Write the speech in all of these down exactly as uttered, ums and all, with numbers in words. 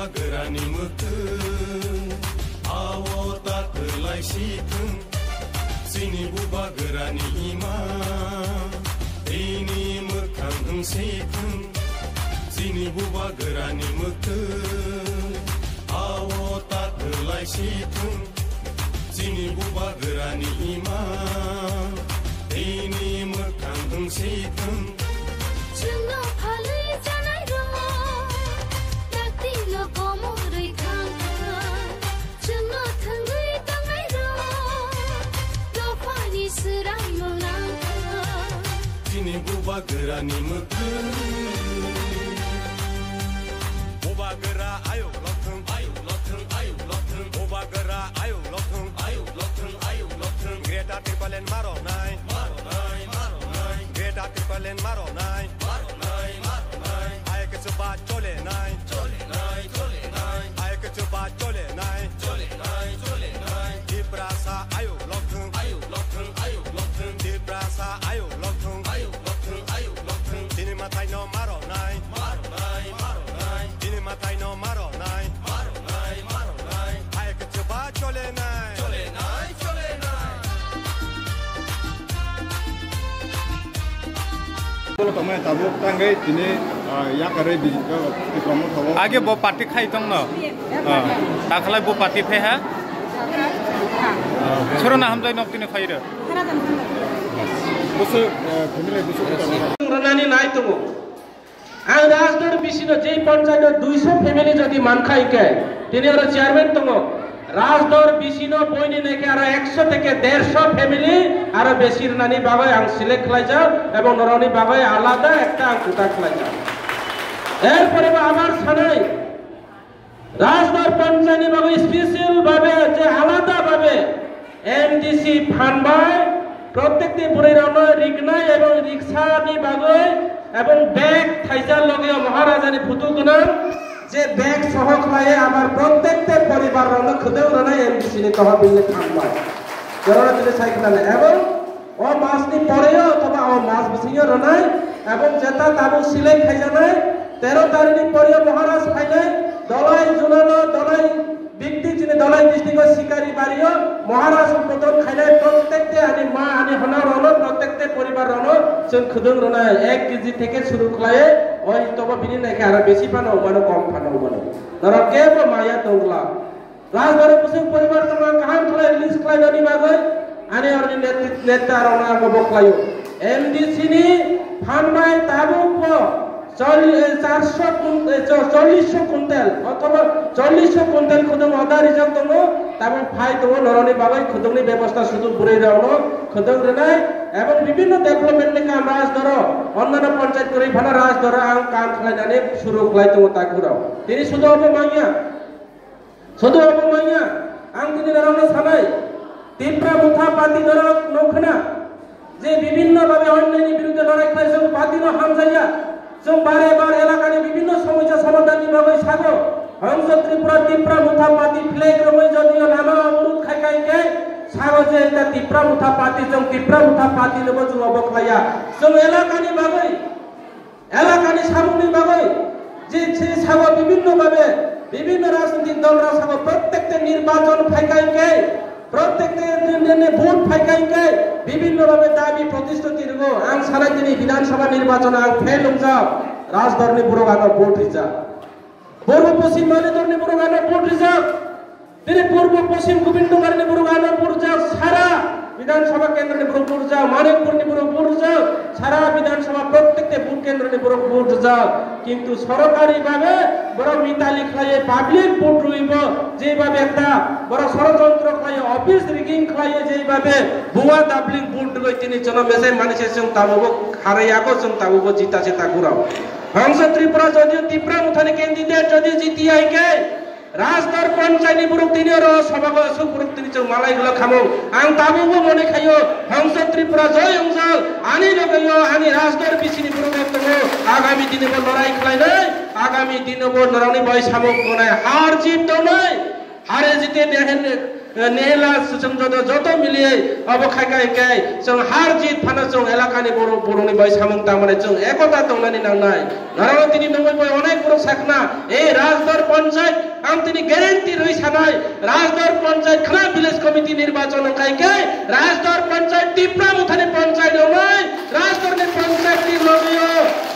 Bubagrani mwkhwng, ao ta kwlai si thwng. Chini bubagrani ima, tini mwkhang wng si thwng. Chini bubagrani mwkhwng, ao ta kwlai si thwng. Chini bubagrani ima, tini mwkhang wng si thwng. Chwngno phalwi chanai rok, daktino komorwi thang thang. Chwngno thwngwi tongnai rok, dophani swraimo nang thang. Chini bubagrani mwkhwng. Bubagra ayuk lokthwng, ayuk lokthwng, ayuk lokthwng. Bubagra ayuk lokthwng, ayuk lokthwng, ayuk lokthwng. Greater Tipraland maro nai, maro nai, maro nai. Greater Tipraland maro nai, maro nai, maro nai. Hai khe chuba chole nai, chole nai, chole nai. Hai khe chuba chole nai, chole nai, chole nai. Tiprasa ayuk lokthwng, ayuk lokthwng, ayuk lokthwng. Tiprasa ayuk lokthwng, ayuk lokthwng, ayuk lokthwng. Chini mwtaino maro nai, maro nai, maro nai. Chini mwtaino maro nai, maro nai, maro nai. Hai khe chuba chole nai, chole nai, chole nai. Bono tongmani tabuk tangwi tini, ah, yakarwi bijik, ah, Tipra Motha o. Age bo party khai tongno. Ah, takhalai bo party phe ha? Soro na hamjai nok tini khairo. Busu, ah, family busu. Rwnani nai tongo. Ang Rajdor bisino jei ponchayat o duiso family jodi mankha hingkhe, tini oro chairman tongo. Rajdor bisino boini naikhe aro ekso theke derso family aro besi rwnani bagwi ang select khlaijak ebong norokni bagwi alada ekta ang quota khlaijak. Erpore bo abar sanai, Rajdor ponchayatni bagwi special babe je alada babe M D C phan bai protekti bwrwi rokno riknai ebong riksani bagwi ebong bag thaisa logi o Maharajani photo gwnang je bag soho khlaiwi abar protekti poribar rokno khwtwng rwnai M D C ni tohobili phan bai. Jorano tini sai khwnani ebong O masni poreo othoba o mas bisingo rwnai, ebong jeta tabuk select khaijaknai, tero tarikni poreo Maharaj phainai, Dolai zonalo, Dolai bikti chini Dolai district o Sikari bario Maharaj udbodhon khainai, protekte ani ma, ani hona rokno, protekte poribar rokno chwng khwdwng rwnai, ek K G theke suru khlaiwi, o hitobo bini naikhe aro besi phano wngmano, kom phano wngmano. Norok kebo maya tongla. Rajdor bwswk poribar tongma kaham khlai release khlainani bagwi ani oroni neti-, neta rokno ang bo khlaio. M D C ni phan bai tabuk bo chol-, eh, charso kun-, eh, cho-, chollish kuntel othoba chollish kuntel khwdwng oda rijak tongo, tabuk phai tongo norokni bagwi khwdwngni bebosta sudu bwrwi rokno khwdwng rwnai ebong bibinno development ni kam Rajdor o onnano ponchayat kwrwi phano Rajdor o ang kam khlainani suru khlai tongo takhuk rok. Tini sudu obo manya. Sodo obo manya, ang tini norokno sanai, Tipra Motha Party norok nukkhna, je bibinno babe onyaini birudde lorai khlai chwng party no hamjaya, chwng bare bar elakani bibinno somosa somadhan ni bagwi sago, Hongso Tripura Tipra Motha Party flag rwgwi jodio lama oborod khai khai khe sago je ekta Tipra Motha Party, chwng Tipra Motha Party no bo chwng obo khlaiya, chwng elakani bagwi Elakani samungni bagwi je se sago bibinno babe, bibinno rajnitik dol rok sago prottekte nirbachon phaikha hingkhe, prottekte nini vote phaikha hingkhe, bibinno babe dabi protisthuti rwgo. Ang sanai tini Bidhan Sabha nirbachon ang fail wngjak, Rajdorni borok ano vote rijak. Purbo Poschim Monitorni borok ano vote rijak. Tini Purbo Poschim Gobindogarni borok ano burjak, sara Bidhan Sabha kendroni borok burjak, Manikpurni borok burjak, sara Bidhan Sabha prottekte vote kendroni borok burjak. Kintu sorokari babe borok mitali khlaiye, public vote rwibo, je babe ekta borok sorojontro khlaiye, office rigging khlaiye, je babe bua doubling vote rwgwi tini jono mese manise chwng tabukbo kharwi yago, chwng tabukbo jita se takhurok. Hongso Tripura jodio Tipra Mothani candidate jodi jitiya hingkhe, Rajdor ponchayni borok tini oro sobago aswk borok tini chwng malai glak khamung. Ang tabukbo mone khaio, Hongso Tripura joi wngjak, ani logeyo ani Rajdor bisini borok rok tongo. Agami dini bo lorai khlainai, agami dino bo norokni bai samung tongnai, har jit tongnai, hare jite dehen Nehela chwng joto, joto miliye abo khai khai khai chwng har jit phano chwng elakani borok, borokni bai samung tangmani chwng ekota tongnani nangnai. Norok tini nungwi bai onek borok sakna, e Rajdor Panchayat, ang tini guarantee rwi sanai, Rajdor Panchayat khna village committee nirbachon wngkhai khe, Rajdor Panchayat Tipra Mothani Panchayat wngnai, Rajdorni Panchayat ni lobby o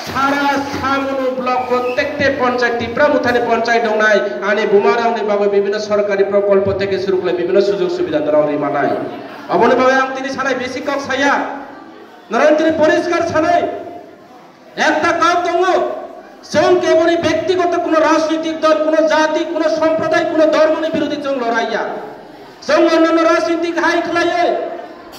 sara Samunu block prottekte Panchayat, Tipra Mothani Panchayat wngnai, ani bumarokni bagwi bibhinno sorkari prokolpo theke suru khlai bibhinno sujog subidha norok rwi manai. Aboni bagwi ang tini sanai bisi kok saya, norok tini poriskar sanai. Ekta kok tongo, chwng keboni bektigoto kuno rajnitik dol, kuno jati, kuno somproday, kuno dhormoni birodhi chwng lorai ya. Chwng onno rajnitik hai khlaiwi,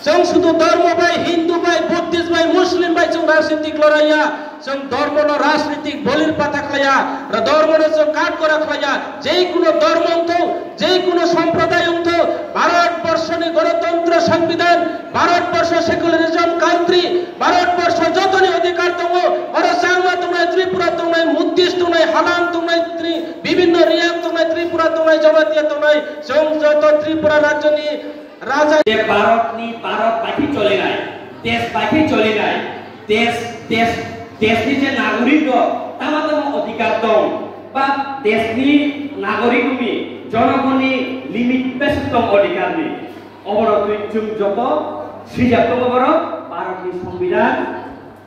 chwng sudu dhormo bai, Hindu bai, Buddhist bai, Muslim bai chwng rajnitik lorai ya. Chwng dhormono rajnitik bolir pata khlai ya, dhormono chwng katkora khlai ya. Jei kuno dhormo wngthok, jei kuno somproday wngthok, Bharat Borshoni Ganatantra Sambidhan, Bharat Borsho secularism country, Bharat Borsho jotoni adhikar tongo, oro Changma tongnai, Tripura tongnai, Buddhist tongnai, Halam tongnai, Tri-, bibhinno Reang tongnai, Tripura tongnai, Jamatia tongnai, chwng joto Tripura rajyoni raja. Je Bharatni, Bharat bai khe cholinai, desh bai khe cholinai, desh, desh, deshni je nagorik rok tama tama adhikar tong, ba deshni nagorik rokni, jonogonni limit besi tong adhikar ni. Oborok twi chwng joto swijak tongo borok Bharatni Songbidan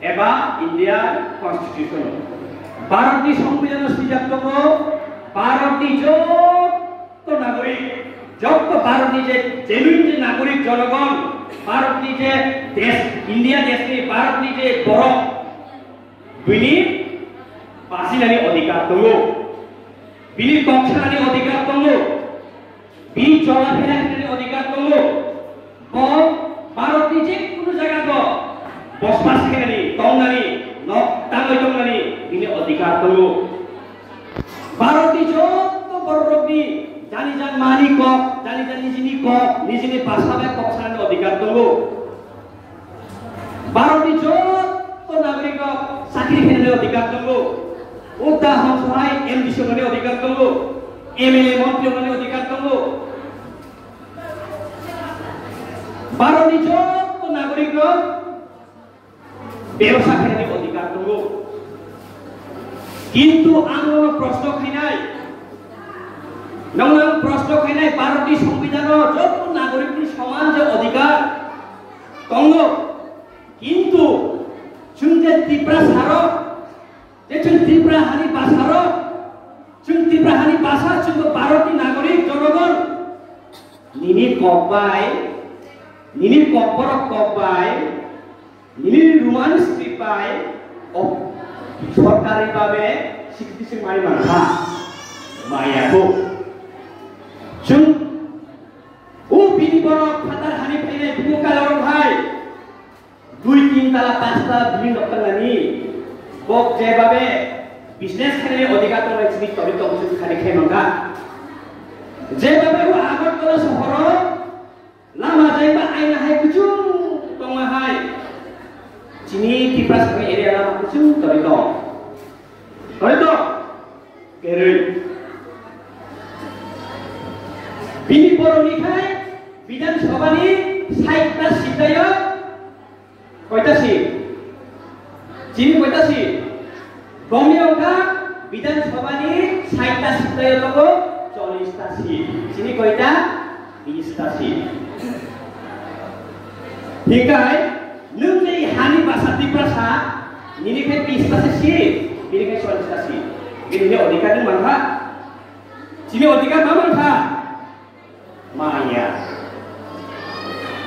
eba India Constitution. Bharatni Songbidan swijak tongo Bharatni joto nagorik, joto Bharatni je genuine je nagorik jonogon, Bharatni je desh, India deshni, Bharatni je borok, bini bachinani adhikar tongo, bini kok sanani adhikar tongo, bini cholaphera hinani adhikar tongo. Bo Bharatni je kunu jaga bo bosbas khainani, tongnani, nok tangwi tongnani bini adhikar tongo. Bharatni joto bororokni jani jan mani kok, jani jan nijini kok, nijini bhasha bai kok sanani adhikar tongo. Bharatni joto nagorik rok chakri khainani adhikar tongo. Udda hongso hai M D C wngnani adhikar tongo. M L A montri wngnani adhikar tongo. Bharatni joto nagorik rok bebsa khainani adhikar tongo. Kintu ang nono proshno khainai, nono ang proshno khainai, Bharatni Songbidan o joto nagorik ni soman je adhikar tongo. Kintu chwng je Tiprasa rok, je chwng Tripura hani basa rok, chwng Tripura hani basa, chwng bo Bharatni nagorik jonogon. Nini kok bai, nini kok borok kok bai, nini Roman script bai, o sorkari babe sikti sing mai mankha, maya bo. Chwng o bini borok phatar hani phainai buku kalarok hai. Dui tin tala, pas tala building rok tangnani, kok jebabe business khainani adhikar tongnai chini tori tong chini khani khai mangkha. Jebabe o Agartala sohoro lama jaiba aina hai kuchung tongma hai. Chini Tiprasa ni area lama kuchung tori tong. Tori tong. Kerui. Bini boroni khai Bidhan Sabha ni sait ta sitayo Koita seat? Chini koita seat? Gomni wngkha Bidhan Sabha ni sait ta seat tei tongo chollish ta seat. Chini koita? Bis ta seat. Hikai nwng ni hani basa Tiprasa, nini khe bis ta se seat, bini khe chollish ta seat. Bini ni adhikar ni mankha. Chini adhikar ma mankha? Maya.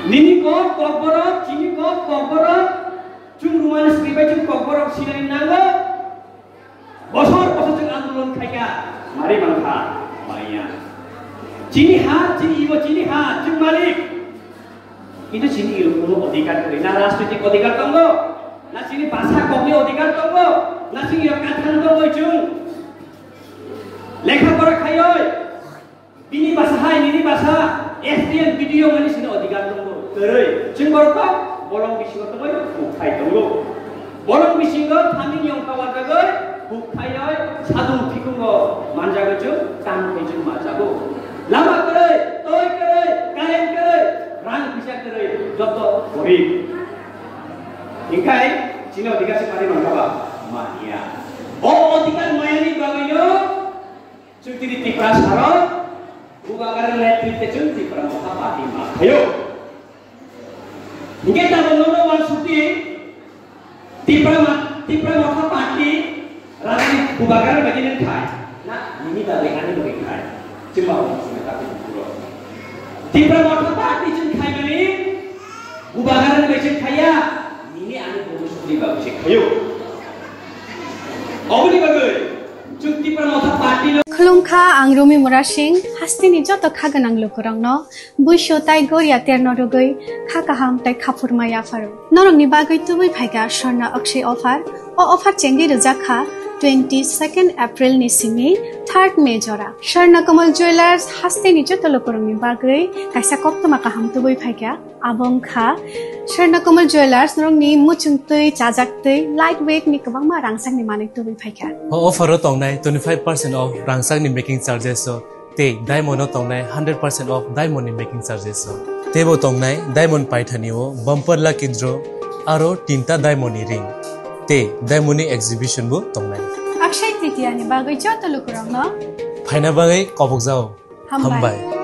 Nini kok, kokborok, chini kok, kokborok, chwng Roman script bai chwng kokborok sinani nango. Bosor bosor chwng andolon khaikha, mari mankha, maya. Chini ha, chini ibo chini ha, chwng malik. Kintu chini iro kuno adhikar kwrwi, na rajnitik adhikar tongo, na chini basa kokni adhikar tongo, na chini iro kathang tongo chwng. Lekha pora khaioi. Bini basa hai, nini basa, S D M, B D O mani sini adhikar tongo. Kwrwi, chwng borok to bolong bisingo tongwi bukthai tongo. Bolong bisingo thaming yong kawajagwi bukthai oi sadung thikungo manjagwi chwng tang khai chwng majago. Lama kwrwi, toi kwrwi. Current kwrwi, rang pisa kwrwi, joto gorib. Hinkhe chini odhikar se pari mankha ba? Manya. O odhikar mayani bagwino chwng tini Tiprasa rok Bubagra ni netrite chwng Tipra Motha Party mankhaio. Hinkhe tabuk nono uansukdi, Tipra ma-, Tipra Motha Party rajani Bubagra bai khe khai. Na, nini bagwi ani bagwi khai. Chwng ba uansukna ta khe buro. Tipra Motha Party chwng khaimani Bubagra ni bai chwng khaiya. Nini ani boro sukni bagwi se khaio. Oboni bagwi chwng Tipra Motha Party no. Khulumkha, ang Rumi Murasing, hasteni joto kha gwnang lukurokno. Buisu tai goria terno rwgwi kha kaham tai khaphurma yapharo. Norokni bagwi tubui phaikha Swarna Akshay offer. O offer chengwi rwjak kha twenty second April ni simi third May jora. Swarna Kamal Jewellers hasteni joto lukurokni bagwi kaisa koktwma kaham tubui phaikha. Abo wngkha Swarna Kamal Jewellers norokni muchungtwi, chajaktwi, light weight ni kwbangma rangchakni manwi tubui phaikha. O offer o tongnai twenty five percent off rangchakni making charges o. Tei diamond o tongnai hundred percent off diamond ni making charges o. Teibo tongnai diamond paithani o bumper lucky draw aro tinta diamond ni ring. Tei diamond ni exhibition bo tongnai. Akshay Tritiya ni bagwi joto lukurokno phaina bagwi kobokjao. Hambai. Hambai.